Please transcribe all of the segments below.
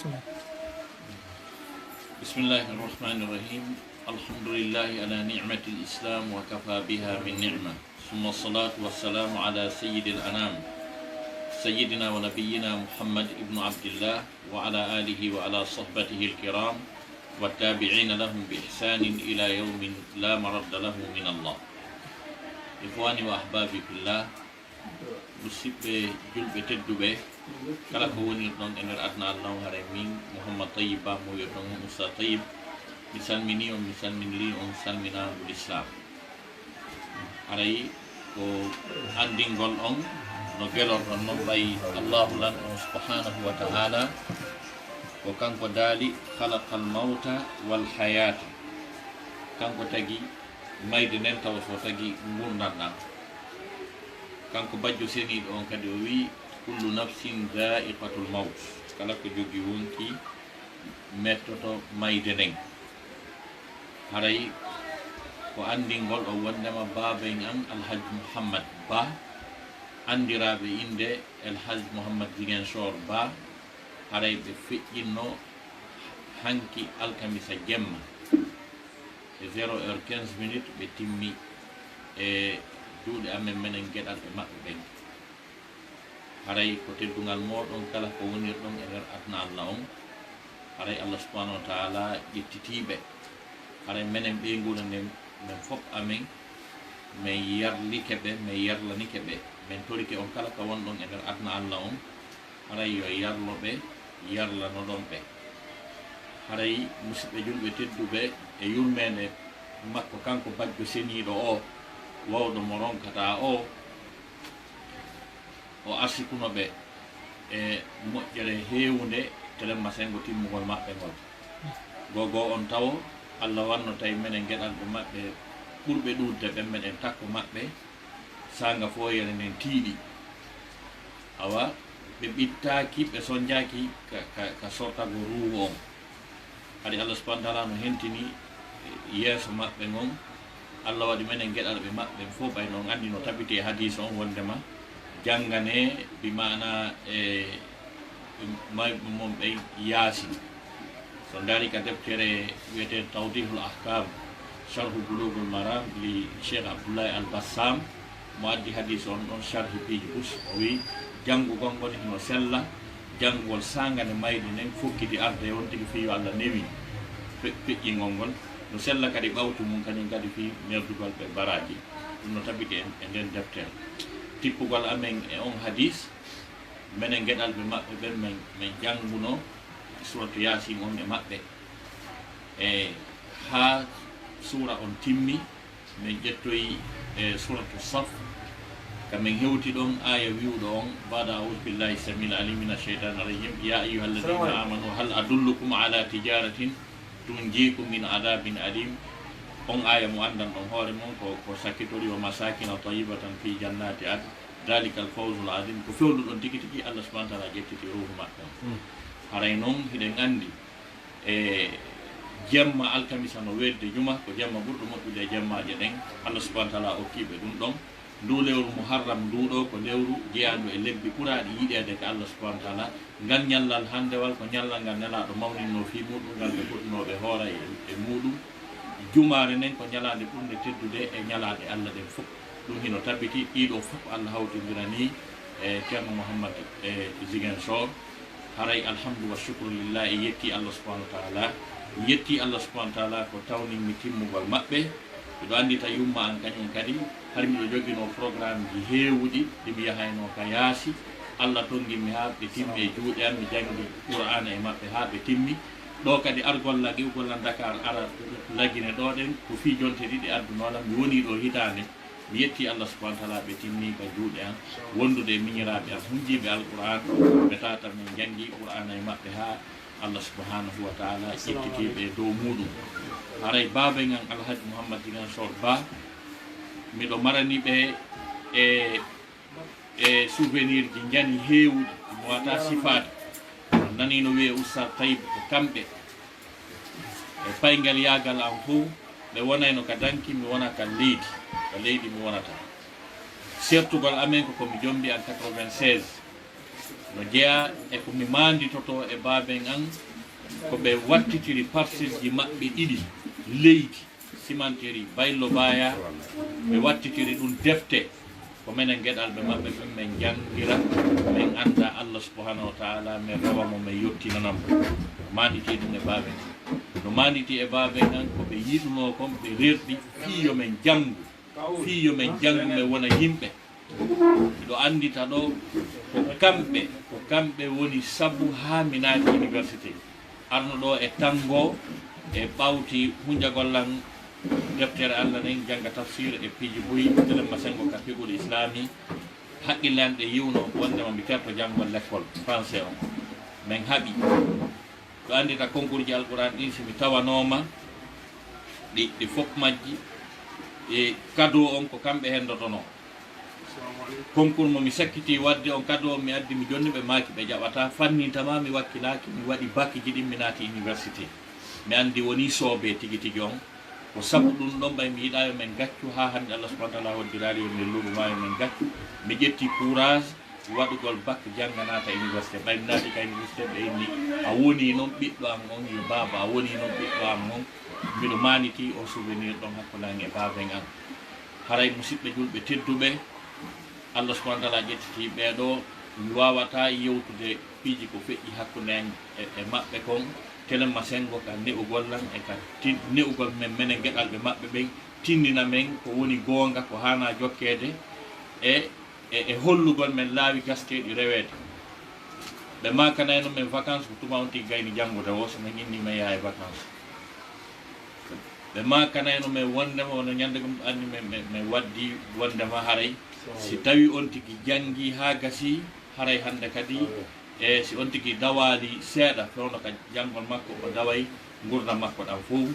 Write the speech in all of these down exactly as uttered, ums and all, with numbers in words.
بسم الله الرحمن الرحيم. الحمد لله على نعمة الإسلام وكفى بها من نعمة. ثم الصلاة والسلام على سيد الأنام، سيدنا ونبينا محمد بن عبد الله، وعلى آله وعلى صحبته الكرام، والتابعين لهم بإحسان إلى يوم لا مرد له من الله. إخواني وأحبابي في الله، Musidɓe julɓe tedduɓe, kala ko wonirɗon e nder aduna Allah on, haray min Mouhammad Tayyib Ba mo wiyetee on Oustaz Tayyib, mi salminii on, mi salminii on salminaandu Lislaam. Haray ko anndingol on no gelorɗon non, ɓay Allahu Lanɗo on subhanahu wa ta'ala ko kanko daali: "Khalaqal mawta wal hayata." Kanko tagi mayde nden, tawa so tagi ngurndan ɗan. Kanko Bajjo Seniiɗo on kadi o wi'i: "Kullu nafsin dha'iqatul mawt." Kala ko jogii wonki mettoto mayde nden. Haray ko anndingol o wondema baaben an Alhaji Mouhammad Ba, anndiraaɓe innde Alhaji Mouhammad Ziguinchor Ba, haray ɓe feƴƴinno hanki alkamisa jemma e zéro heure quinze minutes, ɓe timmi e juuɗe amen menen geɗalɓe maɓɓe ɓen. Haray ko teddungal mooɗon kala ko wonirɗon e nder aduna Allah on. Haray Allah subhanahu wa ta'ala ƴettitiiɓe. Haray menen ɓeynguure nden, men fof amen, men yarlike ɓe, men yarlanike ɓe, men torike on kala ka wonɗon e nder aduna Allah on. Haray yo yarlo ɓe, yarlano ɗon ɓe. Haray musidɓe julɓe tedduɓe, e yurmeende makko kanko Bajjo Seniiɗo o, wawɗo mo ronkata o, o arsikuno ɓe e moƴƴere heewunde, telemma sengo timmugol maɓɓe ngol. Gogo on tawo, Allah wanno tawi menen geɗalɓe maɓɓe ɓurɓe ɗuuɗde ɓen, meɗen takko maɓɓe, saanga fooyere nden tiiɗi. Awa, ɓe ɓittaaki, ɓe sonjaaki ka, ka, ka sortagol ruuhu on. Haray Allah subhanahu wa ta'ala no hentini yeeso maɓɓe ngon. Allah waɗi menen geɗalɓe maɓɓe fof, ɓay no on anndi no tabiti e hadiis on wondema janngane, bi maana e mayɓe mon ɓen Yaasin. So ndaari ka deftere wi'etee Tawdihul Ahkam, Sharhu Bulughul Maram li Cheikh Abdullahi Al Bassam, mo addi hadiis on ɗon sharhi piiji bus, o wi'i, janngugol ngol hino sella, janngugol saanga nde mayde nden fokkiti arde on tigi fii yo Allah newi fe-, feƴƴingol ngol. No sella kadi ɓawtu mum kañum kadi fii merdugol ɓe baraaji. Ɗum no tabiti e, e nden deftere. Tippugol amen e on hadiis, menen geɗalɓe maɓɓe ɓen men, men jannguno suuratu Yaasin on e maɓɓe. E haa suura on timmi, men ƴettoyi e suuratu Saf, ka men hewti ɗon aaya wi'uɗo on, ba'da a'udhu billahi samil alim minash shaytanir rajim, "Ya ayyuhalladhina amanu hal adullukum ala tijaratin tunjikum min adhabin alim." On aaya mo anndan ɗon hoore mon ko, ko sakkitori, "Wa masakina tayyibatan fi jannati adn, dhalikal fawzul azim." Ko fewndo ɗon tigi tigi, Allah subhanahu wa ta'ala ƴettiti ruuhu maɓɓe on. Mm. Haray non hiɗen anndi e jemma alkamisa no weeɗde juma, ko jemma ɓurɗo moƴƴude e jemmaaje ɗen. Allah subhanahu wa ta'ala okki ɓe ɗum ɗon. Ndu lewru Muharram ndu ɗo ko lewru jeyaandu e lebbi ɓuraaɗi yiɗeede ka Allah subhanahu wa ta'ala. Ngal ñallal hanndewal ko ñallal ngal Nelaaɗo mawninno fii muɗum, ngal ɓe fuɗnooɓe hoora e, e muɗum. Jumaare nden ko ñalaande ɓurnde teddude e ñalaaɗe Allah ɗen fof. Ɗum hino tabiti, ɗiɗo fof Allah hawtindirani e Ceerno Muhammad e Ziguinchor. Haray alhamdu wa shukru lillah, e yetti Allah subhanahu wa ta'ala. Yetti Allah subhanahu wa ta'ala ko tawninmi timmugol maɓɓe. Miɗo anndita yumma an kañum kadi, hari miɗo joginoo programmeji heewuɗi ɗi mi yahaynoo ka yaasi. Allah tonnginmi haa ɓe timmi e juuɗe am, mi janngi Qur'aana e maɓɓe haa ɓe timmi. Ɗo kadi argol lan, iwgol lan Dakar, ara La Guinée ɗo ɗen, ko fii jonte ɗiɗi addunoo lan. Mi wonii ɗo hitaande. Mi yetti Allah subhanahu wa ta'ala, ɓe timmi ka juuɗe an, wondude e miñiraaɓe an, hunjiiɓe Alqur'aan, ɓe tata min janngi Qur'aana e maɓɓe haa Allah subhanahu wa ta'ala ƴettiti ɓe dow muɗum. Haray baaben an Alhaji Muhammad Ziguinchor Ba, miɗo marani ɓe e, e souvenir ji njani heewuɗi, mi wata sifaade. On nanii no wi'e Oustaz Taïb ko kamɓe. E payngal yaagal am fof, ɓe wonayno ka danki, mi wona ka leydi, ka leydi mi wonata. Sertugol amen ko ko mi jombi an quatre-vingt-seize. No jeyaa e ko mi maanditotoo e baaben an, ko ɓe wattitiri parcelleji maɓɓe ɗiɗi leydi, simanteri Baylo Baya, ɓe wattitiri ɗum defte. Ko menen geɗalɓe maɓɓe ɓen, men janngira, men annda Allah subhanahu wa ta'ala, men rewa mo, men yottinana mo. Maanditii ɗum e baaben an. No maanditii e baaben an, ko ɓe yiɗunoo kon, ɓe rerɗi, fii yo men janngu, fii yo men janngu, men wona yimɓe. Miɗo anndita ɗo, ko kamɓe, ko kamɓe woni sabu haa mi naati université. Arno ɗo e tanngo, e ɓawti hunjagol lan deftere Allah nden, jannga tafsir e piiji buy, telemma senngo ka fiqhul islami. Haqqille an ɗe yiwno wondema mi terto janngol lekkol français on. Men haɓi. Ɗo anndita konkurji Alquraan ɗin, si mi tawanooma ɗi, ɗi fof majji, e kado on ko kamɓe henndotonoo. Konkur mo mi sakkiti waɗde on kado on, mi addi, mi jonni ɓe, maaki ɓe jaɓataa, fannintama mi wakkilaaki, mi waɗi bakiji ɗin, mi naati université. Mi anndi woni soobee tigi tigi on. Ko sabu ɗum ɗon, ɓay mi yiɗaa yo men gaccu haa hannde, Allah subhanahu wa ta'ala hoddiraali yo men luuɓu maa, yo men gaccu. Mi ƴetti courage waɗugol bac, jannga, naata université. Ɓay mi naati ka université, ɓe inni, "A woni non ɓiɗɗo am on, yo baaba, a woni non ɓiɗɗo am on." Miɗo maanitii o souvenir ɗon hakkunde an e baaben an. Haray, musiɓɓe julɓe tedduɓe, Allah subhanahu wa ta'ala ƴettiti ɓee ɗoo, mi waawataa yewtude piiji ko feƴƴi hakkunde an e, e maɓɓe kon, telemma senngo ka ne'ugol lan e ka tin-, ne'ugol men, menen geɗalɓe maɓɓe ɓen, tinndina men ko woni goonga, ko haanaa jokkeede, e, e, e hollugol men laawi gasteeɗi reweede. Ɓe maakanayno men vacances ko tuma on tigi gayni janngude woo, so men inni men yaha e vacances. Ɓe maakanayno men wondema, wano ñande gom anni men, men, men waddi wondema haray si tawi on tigi janngi haa gasi, haray hannde kadi, e si on tigi dawaali seeɗa, fewndo ka janngol makko, o daway ngurndan makko ɗan fow.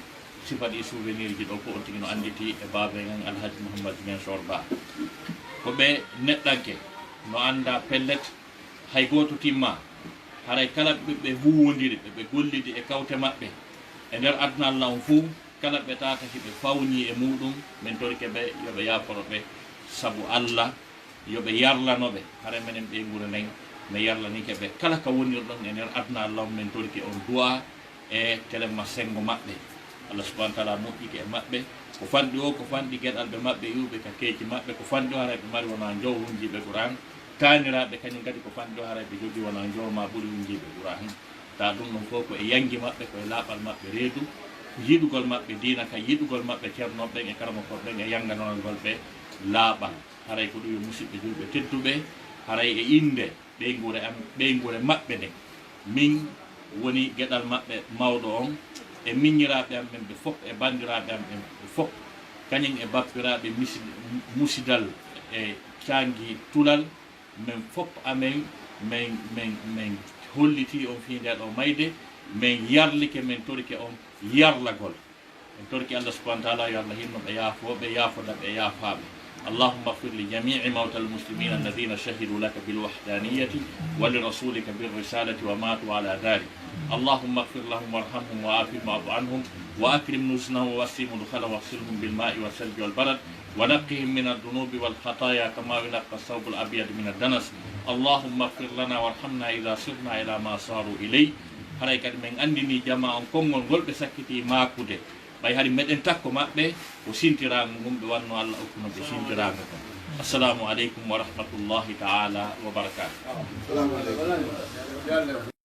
Sifa ɗi souvenir ji ɗo fof on tigi no annditi e baaben an Alhaji Mouhammad Ziguinchor Ba. Ko ɓe neɗɗanke, no annda pellet, hay gooto timma. Haray kala ɓe, ɓe huuwondiri, ɓe, ɓe gollidi e kawte maɓɓe e nder aduna Allah on fow, kala ɓe taata hiɓe fawni e muɗum, men torike ɓe, yo ɓe yaaforo ɓe sabu Allah, yo ɓe yarlano ɓe. Haray menen ɓeynguure nden, mi yarlanike ɓe. Kala ka wonirɗon e nder aduna Allah on, men torike on du'a e telemma senngo maɓɓe. Allah subhanahu wa ta'ala moƴƴike e maɓɓe. Ko fanɗi o, ko fanɗi geɗalɓe maɓɓe iwɓe ka keeci maɓɓe, ko fanɗi o haray ɓe mari wona njowo wunjiiɓe Qur'an. Taaniraaɓe kañum kadi ko fanɗi o haray ɓe jogii wona njowo ma ɓuri wunjiiɓe Qur'an. Ta ɗum ɗon fof ko e yanngi maɓɓe, ko e laaɓal maɓɓe reedu, yiɗugol maɓɓe diina ka, yiɗugol maɓɓe ceernooɓe ɓen e karamokooɓe ɓen e yannganonagol ɓe laaɓal. Haray ko ɗum yo musiɓɓe julɓe tedduɓe, haray e innde ɓeynguure am, ɓeynguure maɓɓe nden. Min woni geɗal maɓɓe mawɗo on, e miñiraaɓe am ɓen ɓe fof, e banndiraaɓe am ɓen ɓe fof, kañum e bappiraaɓe misi-, musidal e caangi tulal, men fof amen, men, men, men hollitii on fii ndee ɗoo mayde, men yarlike, men torike on yarlagol. En torki Allah subhanahu wa ta'ala, yo Allah hinno ɓe, yaafo ɓe, yaafoda ɓe, yaafaaɓe. اللهم اغفر لجميع موتى المسلمين الذين شهدوا لك بالوحدانية ولرسولك بالرسالة وماتوا على ذلك. اللهم اغفر لهم وارحمهم وعافهم واعف عنهم وأكرم نزلهم ووسع مدخلهم واغسلهم بالماء والثلج والبرد ونقهم من الذنوب والخطايا كما ينقى الثوب الأبيض من الدنس. اللهم اغفر لنا وارحمنا إذا صرنا إلى ما صاروا إليه. Haray kadi men anndini jamaa on konngol ngol ɓe sakkitii maakude. Ɓay hari meɗen takko maɓɓe ko sintiraango ngun ɓe wanno Allah okkuno ɓe sintiraango kon. Assalamu aleykum wa rahmatullahi ta'ala wa barakatuh.